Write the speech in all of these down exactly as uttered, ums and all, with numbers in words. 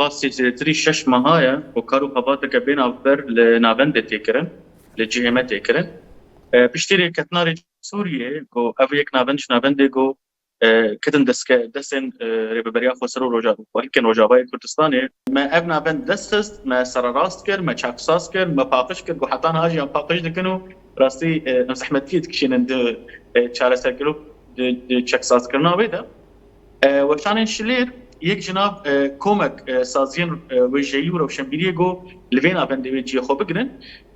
Rastî zêdetirî şeş meha ye ku kar û xebateke bê navber li navendê tê kirin, li cihê me tê kirin. E, piştî rêketina rê Sûriyê ku ev yek navend ji navendê ku, e, ketin deske-, destên, e, Rêveberiya Xweser û Roja-, Xwehîkên Rojavayê Kurdistanê. Me ev navend dest xist, me sererast kir, me çaksaz kir, me paqij kir, ku heta niha jî em paqij dikin û rastî, e, em zehmetiyê dikişînin di, e, çareserkirok di, di çeksazkirina wê de. E, weşanên şilêr yek ji nav, e, komek, e, saziyên, e, wêjeyî û rewşenbîriyê ku li vê navendê wê cihê xwe bigirin.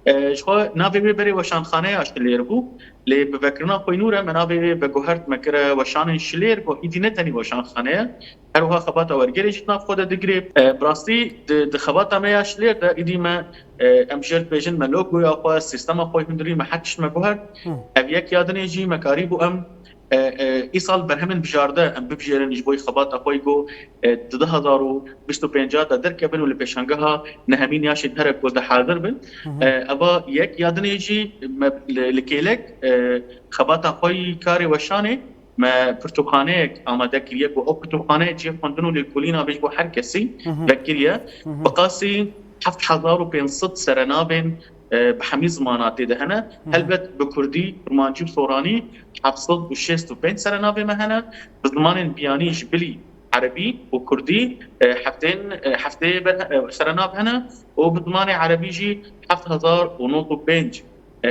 E, ji xwe navê wê berê weşanxaneya şilêr bû. Lê bi vekirina xwînû re me navê wê veguhert, me kire weşanên şilêr ku îdî ne tenî weşanxane ye. Her wiha xebata wergerê jî di nav xwe de digire. E, bi rastî di, di xebata me ya şilêr de îdî me, e, em jê re dibêjin me logoya xwe, sîstema xwe hundirî, me her tişt me guhert. Ev yek ya dinê jî me karîbû em, e, e, îsal berhemên bijarde em bibijêrin ji bo xebata xwe ku, e, di du hezar û bîst û pênc de derkevin û li pêşangeha nehemîn ya şêdhere ku de hazir bin. E, eva yek ya dinê jî me li, li kêlek, e, xebata xwe yî karê weşanê me pirtûkxaneyek amade kiriye ku ew pirtûkxane cihê xwendin û lêkolîna bê ji bo her kesî vekiriye. Bi qasî heft hezar û pênc sed serenavên, e, bi hemî zimana tê de hene. Helbet bi kurdî, kurmancî û soranî heft sed û şêst û pênc serenavê me hene. Bi zimanên biyanî ji bilî erebî û kurdî, e, heftên, e, heftê ber, e, serenav hene û bi zimanê erebî jî heft hezar û nod û pênc, e,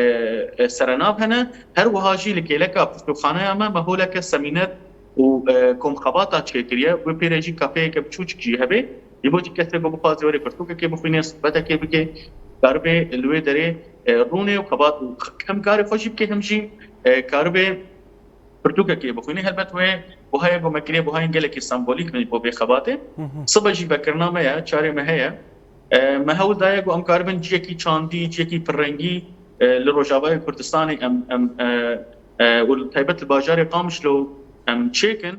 e, serenav hene. Her wiha jî li kêleka pirtûkxaneya me, me holeke semîner û, e, komxebata çêkiriye. Wê pê re jî kafeyeke biçûçik jî hebe. Ji bo jî kesê ku bixwaze were pirtûkekê bixwîne, sohbetekê bike, karibe li wê derê, e, rûnê û xebat û hem karê xwe jî bike, hem jî, e, karibe pirtûkekê bixwîne. Helbet wê buhayê ku me kiriye, buhayên gelekî sembolîk ne bo vê xebatê. Sibe jî vekirina me ye, çarê me heye. E, me hewl daye ku em karibin ciyekî çandî, ciyekî pirrengî, e, li Rojavayê Kurdistanê em, em, e, e, û li taybet li bajarê Qamişlo em çêkin.